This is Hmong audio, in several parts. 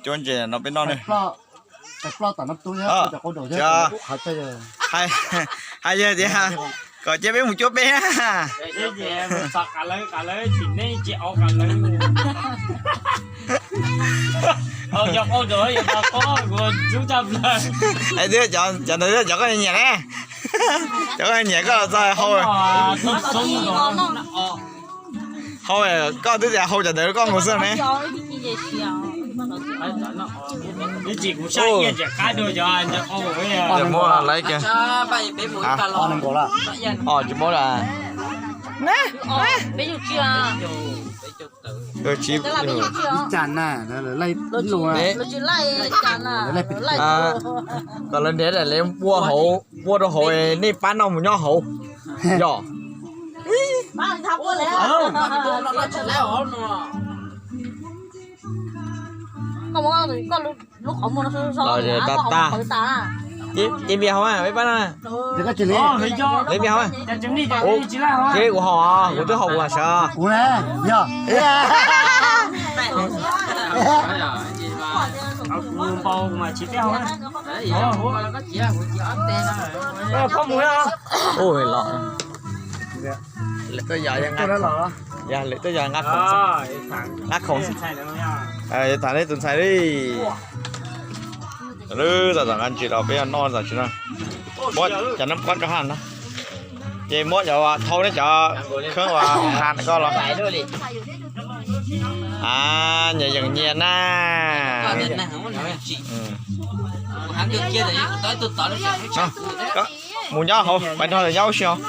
Cuab ntses no peb noj ne. Hais yog tias kom cia peb mus cuab peb. Cov ntawd cov koj nyiam ne, cov koj nyiam koj los txog hau. Hau, koj twb tias hau cov ntawd koj mus xwb ne. Muab laiv kiag. Tsis muab lawm. Kom lawv nrhiav daim lawv npua hauv, npua rau hauv, nej pab noj mus nyob hauv. Yog. Los tag tag. Ces npias hauv, peb pab noj. Npias hauv. Ces kuv haus, kuv twb haus kuv sawv. Ua los, lwm tuaj yos, yog lwm tuaj yos nqa khoom, nqa khoom xwb. Tham nej tus ntxhais li. Lwm tom nqa ntsis los peb noj tam sim no. Muab cov nab qab rau hab no. Ces muab cov thau neb cov kheeb uas has koj los. A, nyias yeem nyias na. Mus nyob hauv, pais nrog nyob ua si hauv. Mus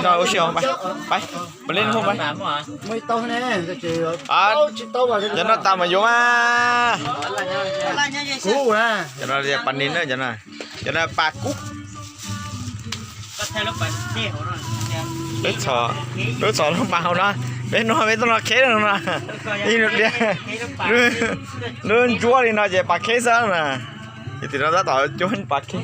nrog ua si hauv, pais. Cov no tas mas yuav mas. Cov no pas nis na, cov no pas kub. Lub txhom, lub txhom lub pas hauv no, peb noj peb tuaj noj kheb no. Ib lub diab, lub ntsuab li no ces pas kheb xwb na. Ces tim no tab tom cuab pas kheb.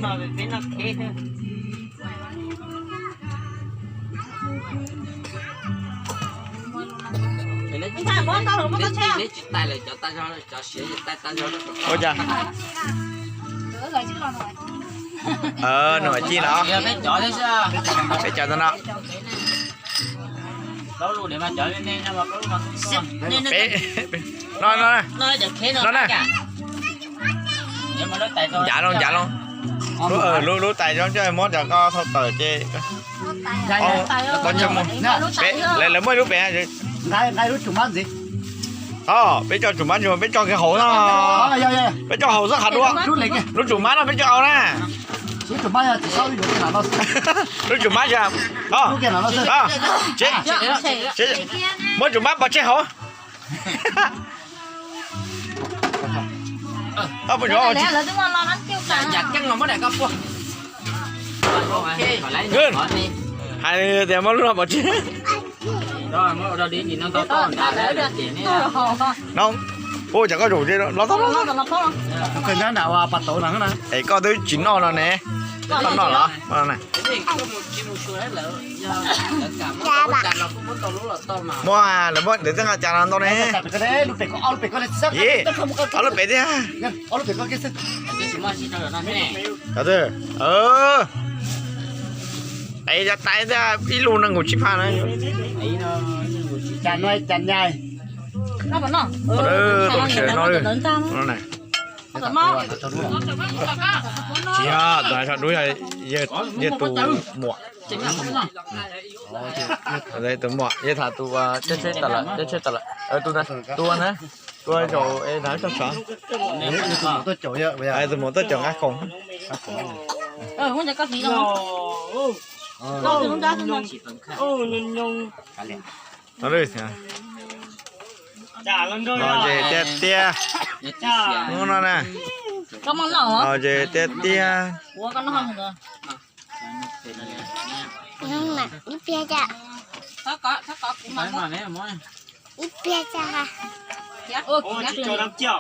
Ua cas? Nws mam cij los. Peb cov no. No, no, no na. Ncav loo, ncav loo. Lub, lub tais zoo coj muab cov koj thau tawm ces. Lawv muaj ib lub pem. Peb tso tsum mab ntxiv, peb tso kiag hauv no. Peb tso hauv xwb qhov dua. Lub tsum mab no peb tso hauv na. Lub tsum mab, muab tsum mab pov tseg hauv. Hais tias muab lub no pov tseg. No, ua cas koj zaum los, es koj twb tsis noj no ne. Koj noj los? Muaj, lawv muab ntawd twb nqa cas los ntau ne. Ob lub pem thiab. Es tais ib lub nees nkaum tsib phav na. Tsis yog, tus no dub, yawg tus muam. Tus muam, yawg tham tus, tus na, tus na, tus zaum es na tso sav. Tus muam tuaj caum nqa khoom. Los ces tiag tiag. Hnub no na. Los ces tiag tiag. Ib pliag cas, ib pliag cas. Nab cia,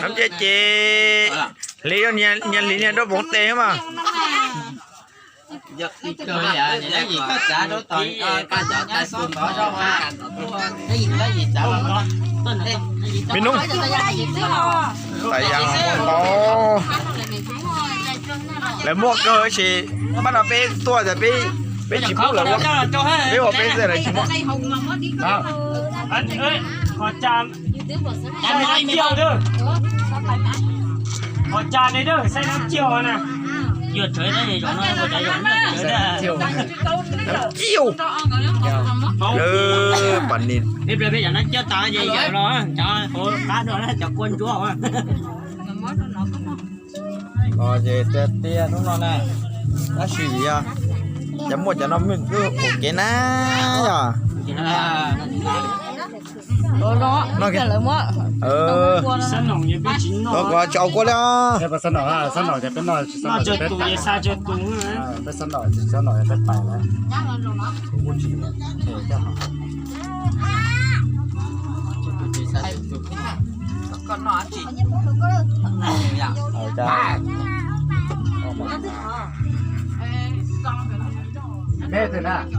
nab cia ces hliv, nyias hliv nyias rau poov tes mas. Me nub, tais yas ntau, lawv muaj kawg sis, pab no peb tuaj tas peb, peb tsis pub lawv ua, peb ua peb xwb lawv tsis muaj. Ciu, lawv pam nis. Ces tiag tiag hnub no na, tab sis yog cov muaj cov no me ntxwb ua kev na yog. Kuv tsis au kua li.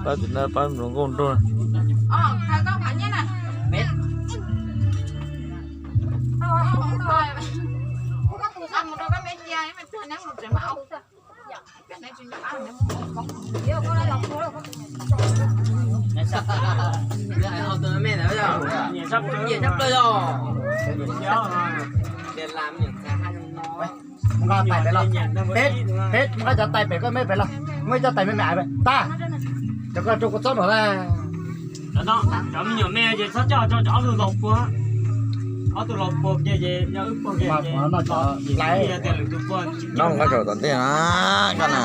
Pab tim no pab mluav nkauj nraug. Mus nqa tais pem los. Peb, peb mus nqa cov tais pem koj me pem los. Muaj ib co tais me me pem tag. Cov koj rau kuv txob nram na. Cov me nyuam me ces txhob coj, coj ob tug laus puag. Ob tug laus puag kiag ces yog wb puag kiag ces no cov lawv tias lwm tus puag. No nqa kaum tom ntej na, koj na.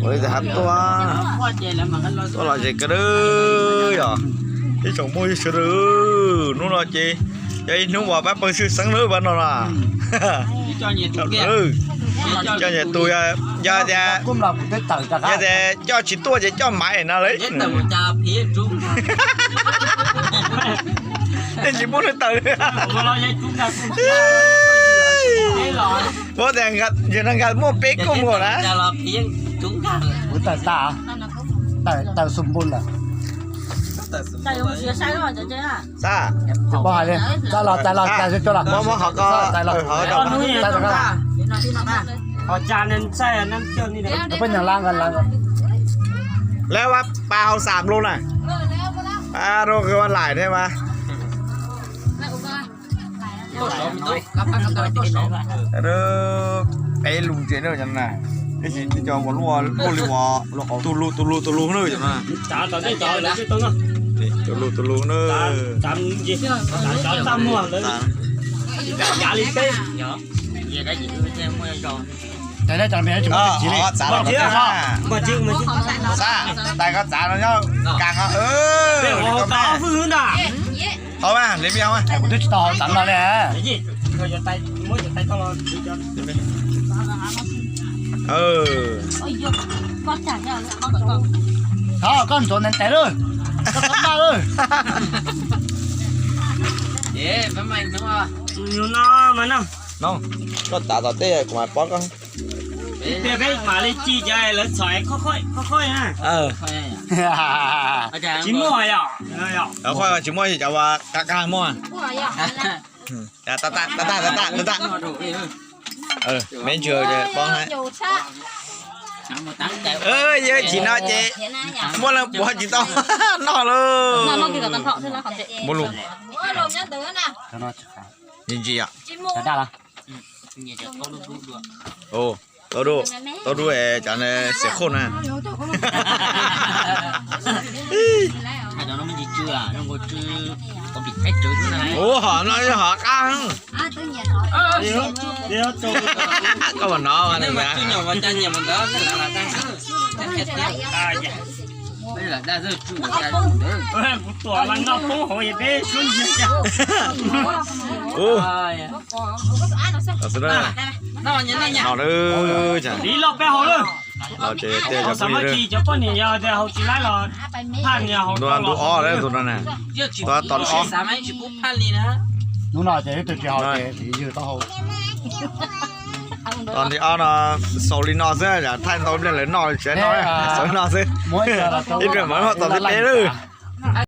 Ua li tes hav tuaj, tuaj los ces kawg yog ib tsoom muaj ib sawv daws. Hnub no ces yog ib hnub uas pab pawg xwb xeeb lawm pab no na. Coj nyias tus, yog tias, yog tias coj tsis tuaj ces coj maiv no lawm. Yeej tsis pub nws tawm li. Muab tias yog no nkag muaj peb koj muag na. Kuv tawm tas, tawm xu npun lawm. Xab, txav los, txav los, txav los, txav los, muab, muab qhov ko, txav los, txav los. Peb nyuam la nqa la. Lawv pab pas hauv xam lus na. Rau kawg ua laim thiab mas. Peb lus ntses na, ib sim tib co ua luaj luaj li uas tus lus tus lus tus lus na. Tus lus tus lus na. Xab, tais koj txav no nyob kas no. Tau mas, li me mas. Kuv twb tsis tau hau txav no li. Thov koj ntxuav ntev ntev lawm, koj txhob maj lawm. No, koj txav tom tej kuv mam pov koj. Peb mam li ci cov lawv txhom khoj khoj na. Tsis muaj yom. Khoj tsis muaj, cov qab qab muaj. Tag tag tag tag tag tag. Me ntsis poob hab. Yog tsis no ces muaj leej puav tsis tau noj lauj. Muaj lus. Ntsis ntsis yom. Tau dub, tau dub es cov xiav khoj na. Ua hom no hom qab. Koj mas no. Kuv tuam mas noj poob hauv es peb suab ntsia cas. Li loj peb hauv lawm. Hauv xam maj ci cov poj niam yog tias hauv tsis laib los phaj nias hauv tau los. Ntu ob lawm ntu no na. Hnub no ces ib tug tsis haus ces ywg tau haus. Tos nti ob no xaus li no xwb, thaij ntau pliag lawv noj tsis noj, xaus li no xwb. Ib pliag mam noj tom nti peb lawm.